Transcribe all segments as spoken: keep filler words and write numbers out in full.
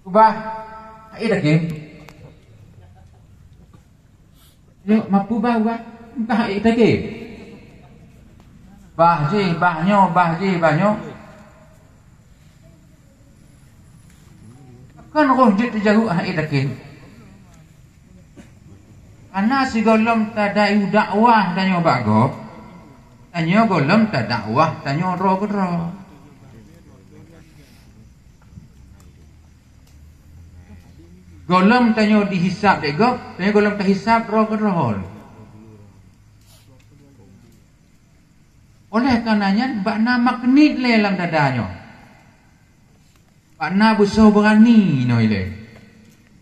Ubah, hai Hakim. Nyoe mapeubah ubah, entah hai Hakim. Bah jih, bah nyoe, bah jih, bah nyoe. Kan roh jeuet teujaweub hai Hakim. Karena sigohlom tadayue dakwah tanyoe bak gob, tanyoe gohlom tadakwah tanyoe droe keudroe. Gohlom tanyoe dihisab lé gob, tanyoe gohlom tahisab droe keudroe. Oleh karena nyan, bak na magnet lé lam dada nyoe. Bak na beusoe beurani inoe ilée.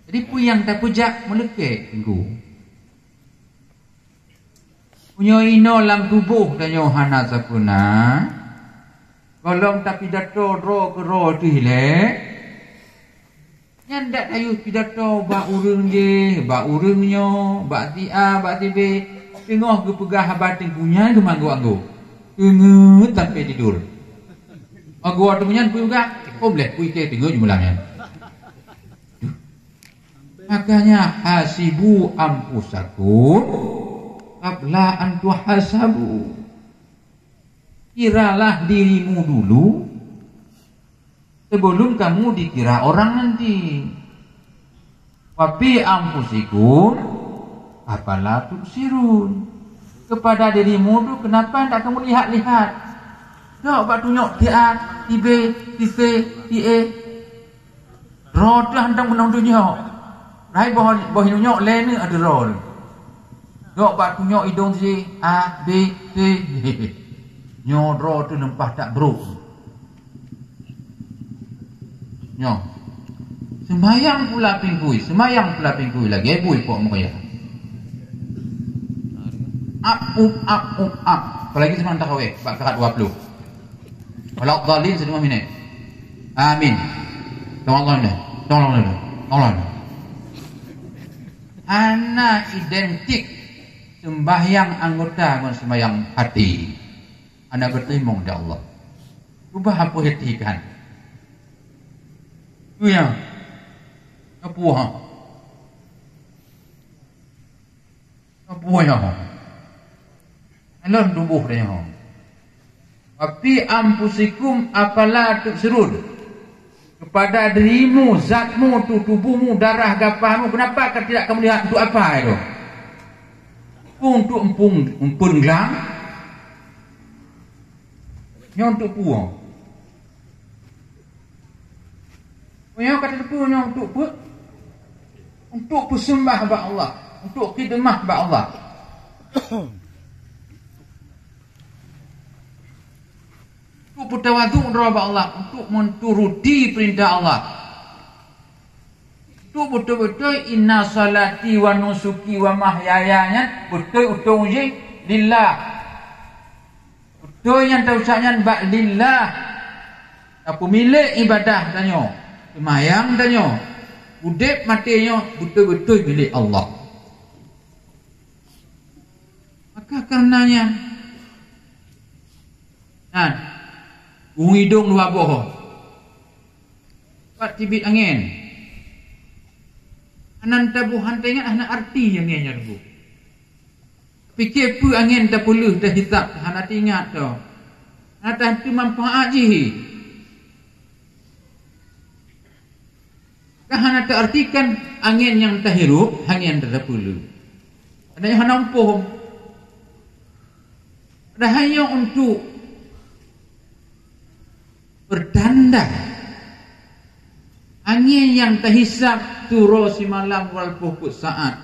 Jadi, peue nyang tapeujak meuleuké teungku. Meunyoe inoe lam tuboh tanyoe hana sapeue na, gohlom tapidato droe keudroe teuh ilée, nyan dak tayue pidato bak ureuëng jéh, bak ureuëng nyoe, bak si A, bak si B. Teungoh geupeugah haba teungku nyan geumanggok-anggok. Teungeut sampoe tidur. Agoe teungoh nyan peugah, "Om leh, kui ke teungeut jumeulang nyan." Makanya, hasibu anfusakum qabla an tuhasabu. Kiralah dirimu dulu sebelum kamu dikira orang nanti. Wa fi anfusikum afala tubsirun. Kepada dirimu tu kenapa tak kamu lihat-lihat? Dok bak tunyok si A, si B, si C, si E. Droe teuh hantom keunong tunyok. Hai boh, boh tunyok lé ni ada droe. Dok bak tunyok idong si A, B, C. Nyoe droe teuh leumpah that brok. Nyoe. Seumayang pula pingkui, seumayang pula pingkui lagée bui pok meukaya. Ap, up, ap, up, up. Apalagi seumanta kawé, bak karat dua puluh. Walau dhalin, sedua minit. Amin. Tolong Allah, tolong Allah, tolong Allah. Hana identik sembahyang anggota ngon sembahyang hati. Hana geuteurimong di Allah. Cuba perhatikan. Tu ya. Apa ha? Apa ya? Alon tuboh dia ha. Wa fi anfusikum afala tubsirun. Kepada dirimu, zatmu tu, tubuhmu, darah gapahmu, kenapa ka tidak kamu lihat untuk apa itu? Untuk empung, empun gelang. Nyoe untuk puang. Nyoe kata teupeu nyoe untuk pe-, untuk peuseumbah bak Allah, untuk khidmah bak Allah. Untuk peutawadhu droe bak Allah, untuk meuturuti peurintah Allah. Untuk beutôi-beutôi inna salati wa nusuki wa mahyaya nyan beutôi utông jih lillah. Beutôi nyang taucap nyan bak lillah. Tapeumilék ibadah tanyoe, seumayang tanyoe, udeb maté nyoe beutôi-beutôi milék Allah. Maka kareuna nyan, nyan, ureuëng idong dua boh, pat teubiet angén. Hana taboh, hana taingat, hana arti angén nyan boh. Pike peue angén tapeuleueh, tahisab, hana taingat toh. Hana tateumé manfaat jih. Ka hana taartikan angén nyang tahirup, angén nyang tapeuleueh. Ada nyang hana muphom. Padahai nyoe untuk pertanda angén nyang tahisab turoe simalam walau peuet saát,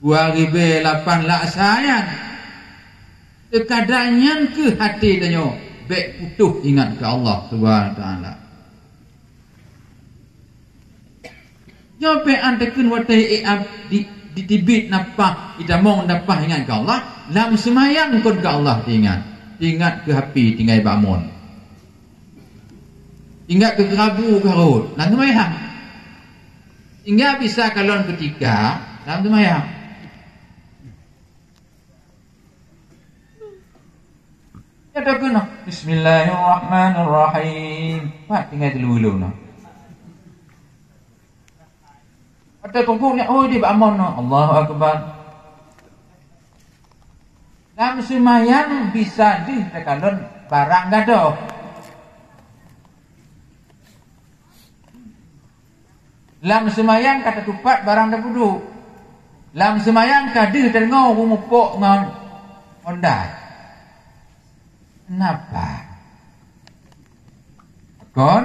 dua ribée lapan laksa nyan. Teukadang nyan keuh até tanyoe bék putôh ingat keu Allah Subhanahu wa Taala. Nyoe pih an takheun watée ék ab-, di, diteubiet nafah, itamong nafah ingat keu Allah, lam seumayang kon keu Allah teuingat. Teuingat keu api tinggai bak mon. Teuingat keu keurabu ka rhot, lam seumayang. Teuingat bisa kalon keutika, lam seumayang. Nyata keunoe, bismillahirrahmanirrahim. Pat tinggai teulu-teulu noh. Teupeugah nyan, oh, di bak amon, Allahu Akbar. Lam seumayang bisa deuh takalon barang gadôh. Lam seumayang ka tatupat barang tapeuduek. Lam seumayang ka deuh tadeungoe ureueng mupok ngon Honda. Kenapa? Kon,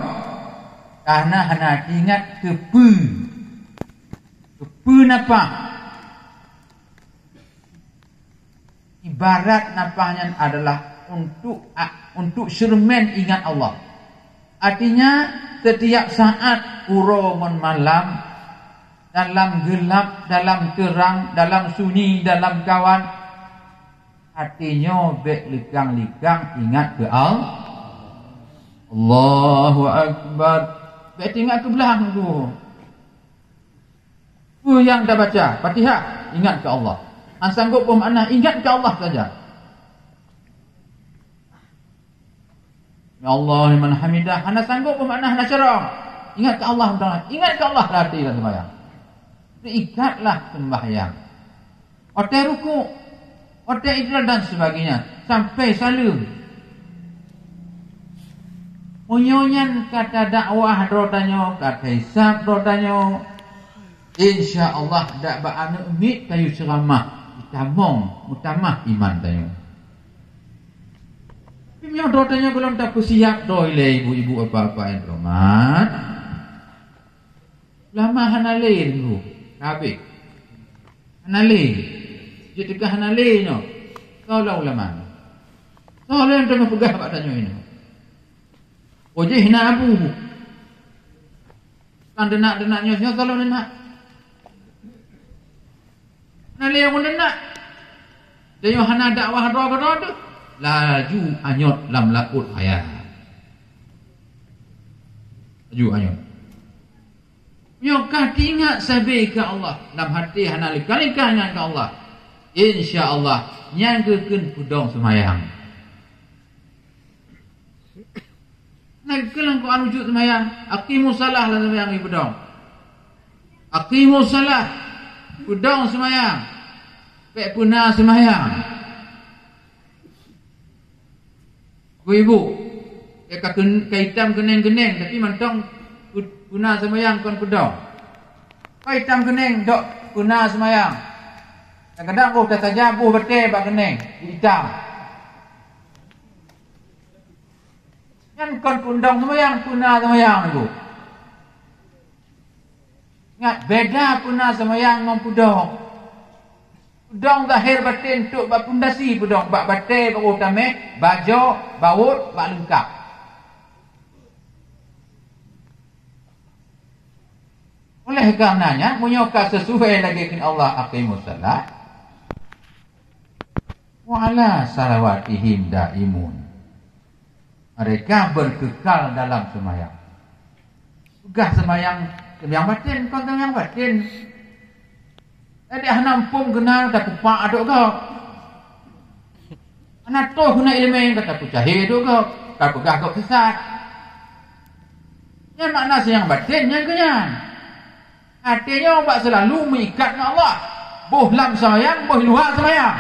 karena hana ingat keu peue. Keu peue napa? Ibarat nafah nyan adalah untuk, untuk seureumen ingat Allah. Artinya, setiap saat, uroe ngon malam, dalam gelap, dalam terang, dalam sunyi, dalam kawan, até nyoe bék likang-likang ingat keu Al-, Allahu Akbar. Bék teuingat keu blang tu. Peue nyang tabaca? Fatihah, ingat keu Allah. Hana sanggob peumakna, ingat keu Allah saja. Ya Allah liman hamidah, hana sanggob peumakna, hana carông. Ingat keu Allah Taala, ingat keu Allah lam até lam seumayang. Teuikatlah sembahyang. Watèe ruku', watèe i'tidal dan sebagainya, sampai saleuem. Meunyoe nyan ka tadakwah droe tanyoe, ka tahisab droe tanyoe, insya Allah dak bak aneuk miet tayue ceuramah, tamong meutamah iman tanyoe. Tapi meunyoe droe tanyoe gohlom tapeusiap droe lé ibu-ibu, bapak-bapak nyang teuhoreumat, ulama hana lé teungku, ka habéh. Hana lé. Jeuet teuka hana lé nyoe. Soe lom ulama? Soe lom nyang teungoh peugah bak tanyoe nyoe? Oh, jih na abu. Kan deunak-deunak nyoe, nyoe soe lom deunak? Hana lé ureueng deunak. Tanyoe hana dakwah droe keudroe teuh. Laju anyot lam laôt haya. Laju anyot. Nyoe ka teuingat sabe keu Allah, lam até hana lika-lika ingat keu Allah. Insya Allah, nyan geukheun peudong seumayang. Na geukheun lam Quran wujud seumayang, aqimus shalah lam seumayang ipeudong. Aqimus shalah, peudong seumayang. Bék peuna seumayang. Ibu-ibu, ka, ka itam keuneng-keuneng, tapi mantong pu-, peuna seumayang kon peudong. Ka itam keuneng dok peuna seumayang. Kadang-kadang boh teusaja boh batèe bak keuneng, itam. Nyan kon peudong seumayang, peuna seumayang, Ibu. Ingat, beda peuna seumayang ngon peudong. Peudong zahir baten trok bak pondasi peudong, bak batèe, bak utamèe, bak jok, bak wot, bak leungkap. Oleh karenanya, meunyoe ka sesuai lagèe kheun Allah, "Aqimus shalah wa ala shalawatihim daimun." Mereka berkekal dalam sembahyang. Peugah sembahyang, sembahyang batin, kon sembahyang batin. Jadi hana muphom keunan, takupak ateueh gob. Hana toh keunan ileumèe, ka tapeucahé ateueh gob, tapeugah gob sesat. Nyan makna sembahyang batin nyan keuh nyan. Até nyoe bak seulalu meuikat ngon Allah. Boh lam sembahyang, boh luwa sembahyang.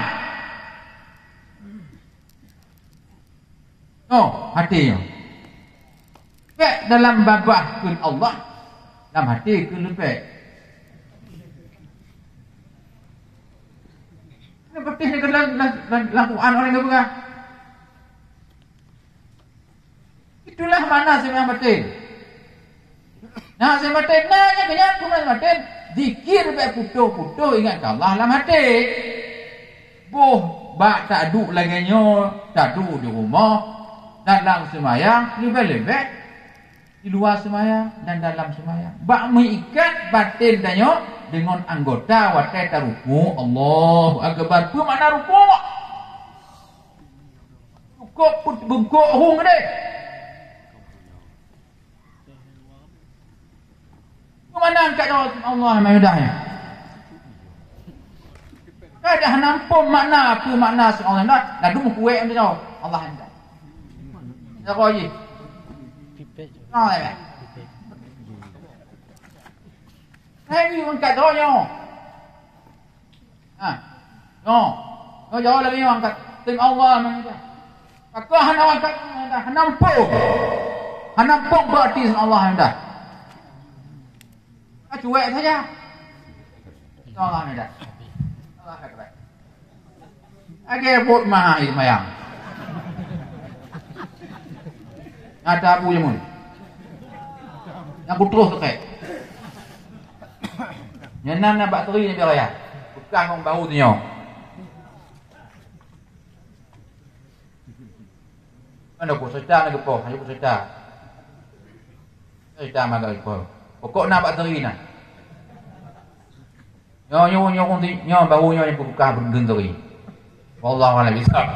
Oh, até nyoe. Pèk dalam babah kheun Allah, lam até kheun leupèk. Nyoe beutôi nyoe lam, lam, lam, lam Quran ureueng geupeugah. Itulah makna sembahyang batin. Nah, sembahyang batin, nah, nyan keuh nyan peue makna sembahyang batin. Zikir bèk putôh-putôh ingat keu Allah lam até. Boh bak taduek lagèe nyoe, taduek di rumoh, dalam sembahyang, leubèh-leubèh di luwa sembahyang dan dalam sembahyang. Bak meuikat batin tanyoe deungon anggota watèe taruku', Allahu Akbar. Peue makna ruku'? Rukuk put-, bungkôk hong deh. Keu mana angkat nyoe Allah meudah nyan? Ka dah na muphom makna, peue makna Allah meudah, ladôm kuék meudah Allah meudah. Dah kau jih. Oh, ya. Hai, angkat droe nyoe. Ha. Nyoe. Nyoe jauh lagi nyoe angkat. Tim Allah meuangkat. Pakon hana angkat, hana empuk. Hana empuk berarti Allah dah. Ka cuek saja. Allah dah. Allah Akbar. Lagèe bot mah ai mayang. Nyata Abu Yamun. Nyang kutroh tekek. Nyan na bak teri Nabi Raya. Peugah ngon bahu tu nyoe. Mana pun cerita na geupoh, hanya pun cerita. Cerita mah geupoh. Pokok na bak teri na. Nyoe, nyoe, nyoe, nyoe, nyoe, baru nyoe nyang kubuka beudeundeung tadi. Wallahu a'lam bishawab.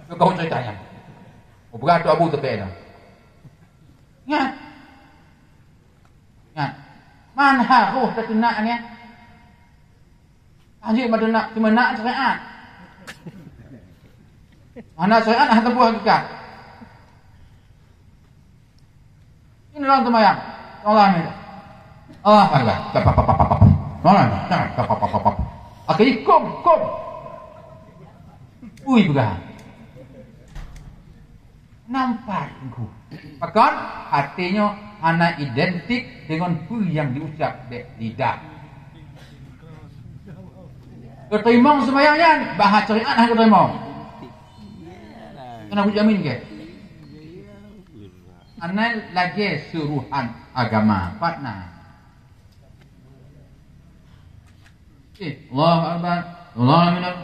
Tu kau ceritanya. Oh, berat tu Abu tu kayaknya. Ingat. Ingat. Man harus terkena ni. Anjing pada nak, cuma nak syariat. Mana syariat hana tempuh hakikat. Ini dalam sembahyang. Allah ni. Allah Akbar. Tap, tap, tap, tap, tap. Allah ni. Tap, tap, tap, tap, tap. Akhirnya kum, kum. Ui, peugah. Nampak engku. Pakon? Artinya hana identik dengan peue nyang diucap dek lidah. Keuteurimong sembahyang nyan, bahasa syariat hana keuteurimong. Kena kujamin ke? Anai lagèe suruhan agama, pat na. Eh, Allahu Akbar, Allahu Akbar,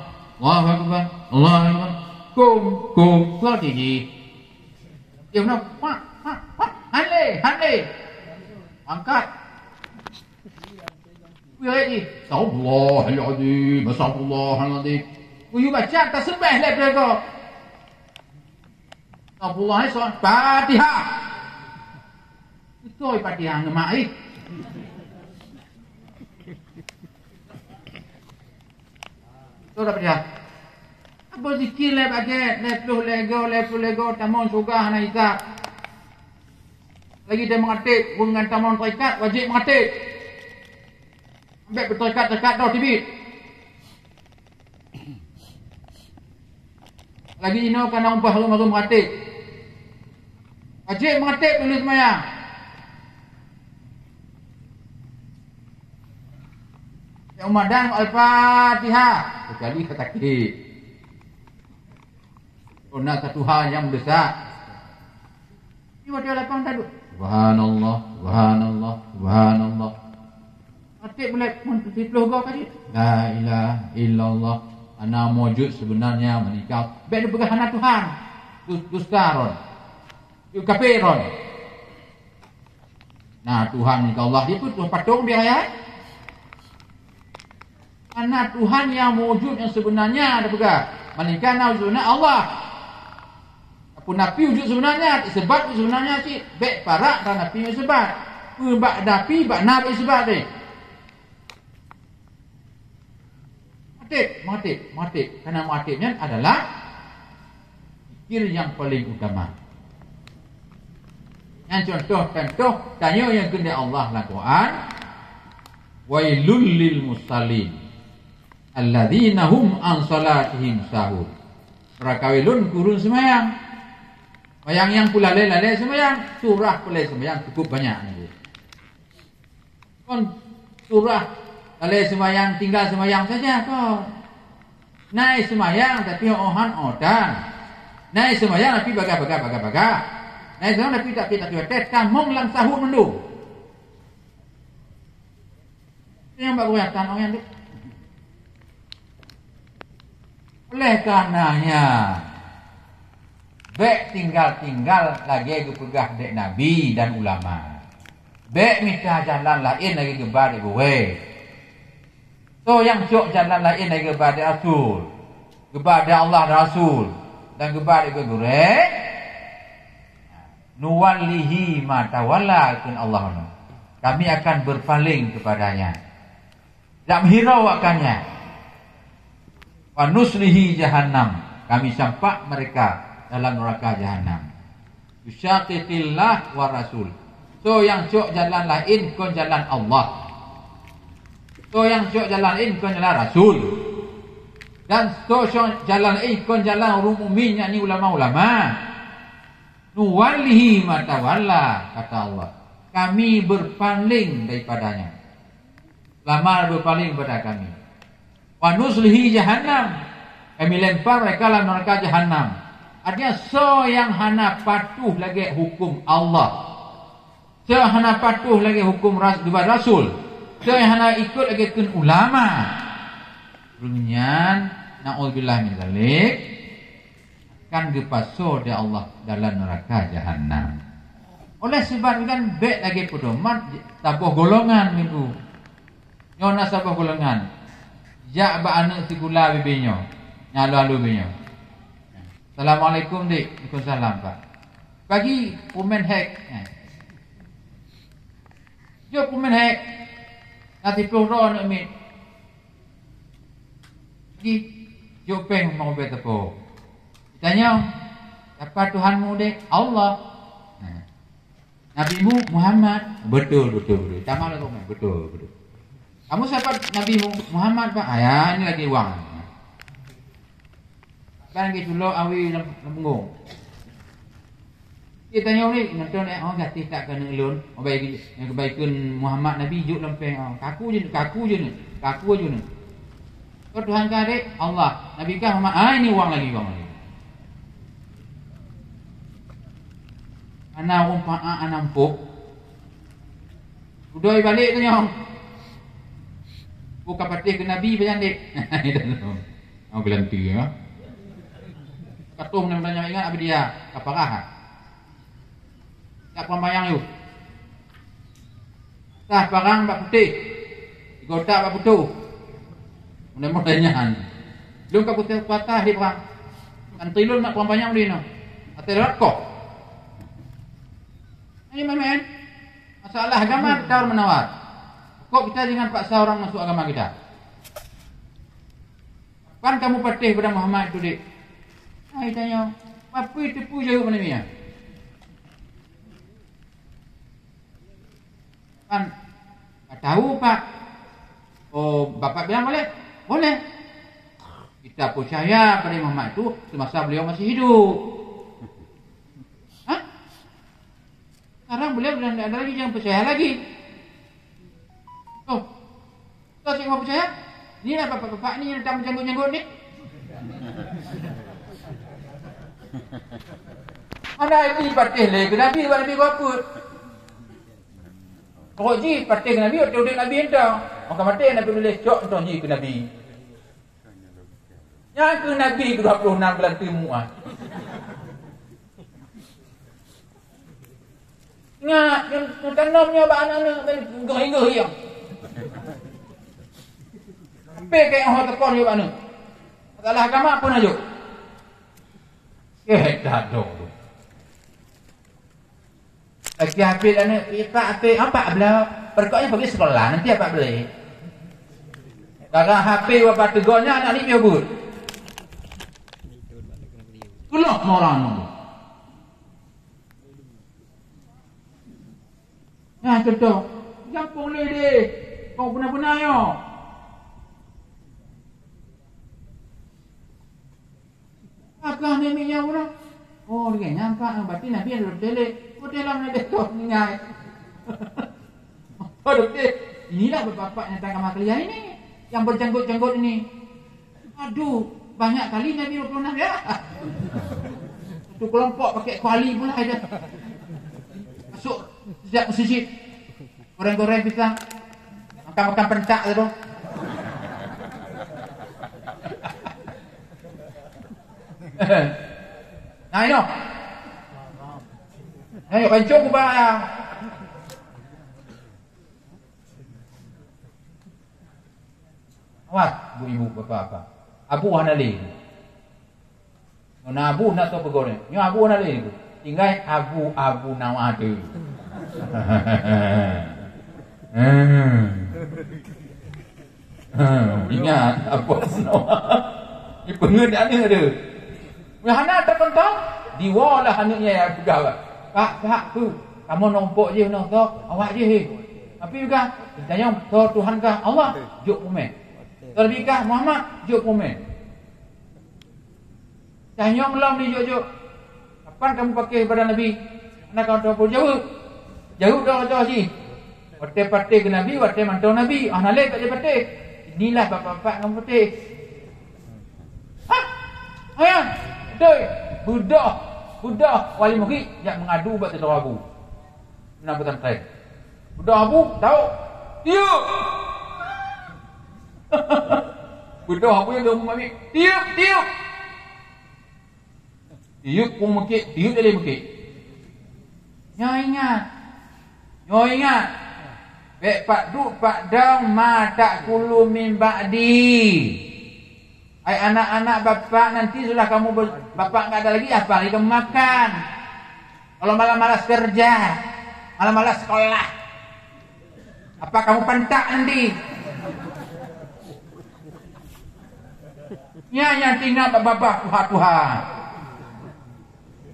Allahu Akbar, Allahu Akbar. Kum, kum, kau tinggi. Dia kena pak, pak, pak. Hale, hale. Angkat. Wih, eh. Astagfirullahaladzim, astagfirullahaladzim. Kuyu baca tasbih lé mereka. Abdullah ni soal Fatihah. Betul Fatihah ngemak ih. Betul Fatihah. Apa zikir lé bagai, lé puluh lego, lé puluh lego, tamong syurga hana hisab. Lagi dia mengatik, hubungan tamong tarekat, wajib mengatik. Ambek beuteukat-teukat dah tibit. Lagi inoe kana umpah hareuem-hareuem ratéb. Wajéb meuratéb lheueh seumayang. Nyang umat dan Al-Fatihah, kecuali ka sakét. Oh, na satu hal nyang beudesya. Di watèe lapang taduek, "Subhanallah, subhanallah, subhanallah." Até mulai mun siploh goe ka jeuet, "La ilaha illallah, hana mujud sebenarnya meuningkau." Bèk neupeugah hana Tuhan. Dus-, dusta ron. Kafé ron. Na Tuhan meuningkau Allah, dia pun Tuhan patong biaya. Hana Tuhan nyang mujud nyang sebenarnya, ada peugah. Melainkan na wujud sebenar Allah. Apa napi wujud sebenarnya, isbat wujud sebenarnya cit. Bèk parak dan napi isbat. Peue bak napi, bak na bèk isbat deh. Maté, maté, maté. Karena maté nyan adalah zikir nyang paling utama. Nyan contoh-contoh tanyoe nyang keuneuk Allah lam Quran, "Wailul lil musallin, alladzina hum an salatihim sahun." Rakawi lôn kurun seumayang. Seumayang nyang peulalé-lalé seumayang, surah peulalé seumayang cukup banyak nyan. Kon surah lalé seumayang, tinggal seumayang saja kon. Nai seumayang tapi ohan otan. Nai seumayang tapi bagah-bagah, bagah-bagah. Nai seumayang tapi tak, tak, tak, tamong lam sahut mandum. Nyang bak guratan orang nyan tu. Oleh karenanya, bèk tinggal-tinggal lagèe geupeugah dek Nabi dan ulama. Bèk mita jalan laén lagèe geuba dek gurèe. Soe nyang cok jalan laén lagèe geuba dek Rasul, geuba dek Allah dan Rasul, dan geuba dek gurèe, "Nuwallihi ma tawalla," kheun Allah nyoe, "Kami akan berpaling kepadanya dan meuhirau akannya. Wa nuslihi jahannam, kami campak mereka dalam neraka jahannam." Yusyaqiqillah wa rasul. Soe nyang cok jalan laén kon jalan Allah. Soe nyang cok jalan laén kon jalan Rasul. Dan soe cok jalan laén kon jalan ureuëng mukmin, yakni ulama-ulama. Nuwallihi ma tawalla, kata Allah. Kami berpaling daripadanya. Lamar berpaling pada kami. Wa nuslihi jahannam. Kami lempar mereka dalam neraka jahannam. Artinya, soe nyang hana patuh lagée hukum Allah, soe nyang hana patuh lagée hukum ras-, daripada Rasul, soe nyang hana ikut lagée kheun ulama, ureuëng nyan, na'udzubillah min zalik, akan geupasoe lé Allah dalam neraka jahannam. Oleh sebab nyan, bék lagée peudoman saboh golongan minggu. Nyoe na saboh golongan. Jak bak aneuëk sikula bibée nyoe. Nyang alu-alu bibée nyoe. "Assalamualaikum, Dik." "Waalaikumsalam, Pak." "Bagi peumen hék." Jok peumen hék. Na siploh droe aneuëk miet. Jih, jok péng limong ribée teupeu. Ditanyong, "Sapa Tuhanmu, Dek?" "Allah." Nah. "Nabimu Muhammad?" "Betul, betul, betul." Tamah lah kau main. "Betul, betul." "Kamu sapa Nabimu Muhammad, Pak?" "Ah, ya, ini lagi uang." Kan lagi culok awi lam, lam punggong. Dia tanya ni, nonton, eh, "Oh, gatis tak kena ulôn. Oh, baik, baik pun Muhammad Nabi juk lam péng, oh. Kaku je, kaku je ni. Kaku je ni." "Oh, Tuhan kah, Dek?" "Allah." "Nabi kah Muhammad?" "Ah, ini uang lagi, uang lagi." Ana ureuëng paah, ana empuk. Udoi balik tu nyong. Buka patéh keu Nabi pajan, Dek. Oh, geulantui, ya. Katong nyang tanya ingat apa dia? Kaparah. Tak pambayang yuk. Tah parang bak putéh, tiga otak bak putôh. Mudah-mudahan nyan. Lôn ka putéh patah di parang. Kan trilôn nak parang panyang di noh. Até lewat kok. Ini main-main. Masalah agama tawar menawar. Kok kita jangan paksa orang masuk agama kita. Kan kamu patéh pada Muhammad tu, Dek? Hai tanya, apa itu pu jawab mana ni ya? Kan, tak tahu, Pak. Oh, Bapak bilang boleh? Boleh. Kita percaya pada Muhammad itu semasa beliau masih hidup. Hah? Sekarang beliau sudah tidak ada lagi yang percaya lagi. Oh, kau cik mau percaya? Ni lah bapak-bapak ni yang datang menjenggut-jenggut ni. Mana ini patéh lé ke Nabi, buat Nabi apa? Pokok ji patéh Nabi, waktu udah Nabi entah. Maka mati Nabi tulis cok entah ji ke Nabi. Nyang keu Nabi dua puluh enam bulan timu ah. Ingat, nyang tanom nyoe bak aneuk-aneuk, ben geuh-geuh ya. Tapi kayak ho tekon nyoe bak aneuk. Masalah agama pun ajuk. Eh, dah dong tu. Lagi habis aneuk, "Pak, habis, apa bela?" Perkoknya pergi sekolah, nanti apa beli? Gara H P wabah tegonya anak ni piobut. Itulah orang. Nah, contoh. Gampông lé deh. Kau beuna-beuna yo. Agah ni minyak urang. Oh, dia nyampak, berarti Nabi ada betul. Betul lah, Nabi tu ningai. Oh, betul. Inilah bapak-bapak yang datang ke Makliah ini. Yang berjanggut-janggut ini. Aduh, banyak kali Nabi dua puluh enam ya. Satu kelompok pakai kuali pula ada. Masuk sejak masjid. Goreng-goreng pisang. Makan-makan pentak tu. Nah, inoe. Ayo, pancung kubah ya. Awas, bu ibu, bapak-bapak. Abu hana lé. Ngon abu na to peugone. Nyoe abu hana lé. Tinggai abu-abu nawah tu. Hmm. Hmm. Ingat, abu-abu nawah. Ni peungeut aneuk tu. Hana terpental, diwalah aneuk nyan peugah, "Pak, pak, tu. Kamu nompok je, noh, tu. Awak je, he." Tapi kah, tanyong, soe Tuhan kah? Allah, jok peurumoh. Soe Nabi kah? Muhammad, jok peurumoh. Tanyong lom ni jok-jok. Kapan kamu pakai badan Nabi? Hana kamoe jaweueb. Jaweueb dong lagèe jih. Watèe patéh keu Nabi, watèe mantong Nabi. Ah, hana lé patéh-patéh. Inilah bapak-bapak ngon patéh. Hah? Ayah, beutôi. Beudôh, beudôh wali murit jak meungadu bak Teungku Abu. Meunan pesantren. Beudôh Abu, tawök. Tiup! Beudôh Abu nyang dong mami. Tiup, tiup! Tiup pun meukiek, tiup jadi meukiek. Nyoe ingat. Nyoe ingat. Bèk pat duek pat dong ma ta'kulu min ba'di. Hai anak-anak bapak, nanti sudah kamu ber-, bapak nggak ada lagi, apa lagi kamu makan? Kalau malas-malas kerja, malas-malas sekolah, apa kamu pantak nanti? Nyan nyang teuingat bak babah tuha-tuha.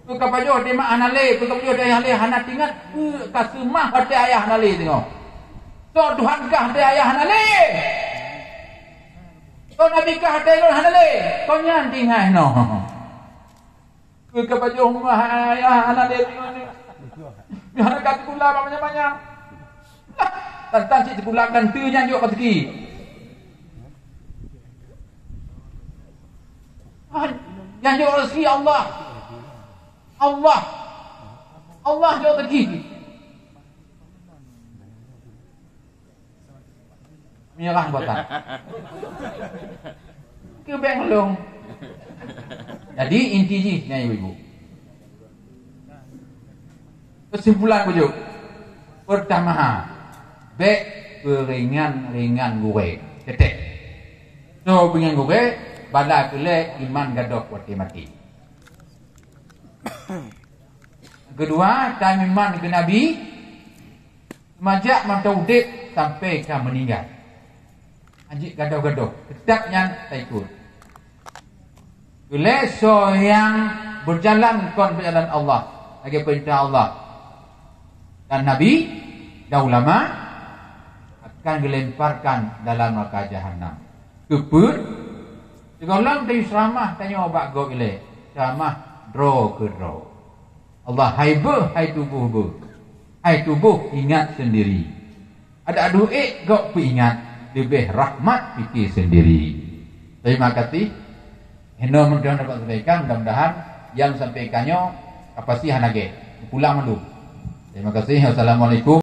Peu ka pajoh di mak hana lé, peu ka pajoh di ayah lé hana teuingat, peu ka seumah watèe ayah hana lé teungoh. Soe Tuhan kah watèe ayah hana lé? Soe Nabi kah watèe lôn hana lé? Kon nyan teuingat noh. Peu ka pajoh mah ayah hana lé teungoh nyoe. Nyoe hana ka sikula bak manyang-manyang. Tantang cit sikula kan teu nyan jok rezeki. Nyang jok rezeki Allah. Allah. Allah jok rezeki. Meunyoe rhah buatan. Keu bèk ngeulong. Jadi inti jih nyan ibu-ibu. Kesimpulan bujuk. Pertama, bèk peuringan-ringan gurèe. Teutap. Soe peuringan gurèe, bala keu lé iman gadôh watèe maté. Keudua, tameuiman keu Nabi, seumajak mantong udép sampai ka meuninggai. Hanjeuet gadôh-gadôh, teutap nyan taikot. Keu lé soe nyang beujalan kon peujalan Allah, lagèe peurintah Allah dan Nabi dan ulama, akan geulemparkan dalam neraka jahanam. Keupeue? Sigohlom tayue seuramah tanyoe bak gob ilèe, seuramah droe keu droe. Allah hai beuh, hai tuboh beuh. Hai tuboh ingat seundiri. Adak duek gob peuingat, leubeh rahmat pike seundiri. Terima kasih. Hinoe meudoh dapat sampaikan, mudah-mudahan nyang sampaikan nyoe kapasi hana gèt. Pulang mandum. Terima kasih. Assalamualaikum.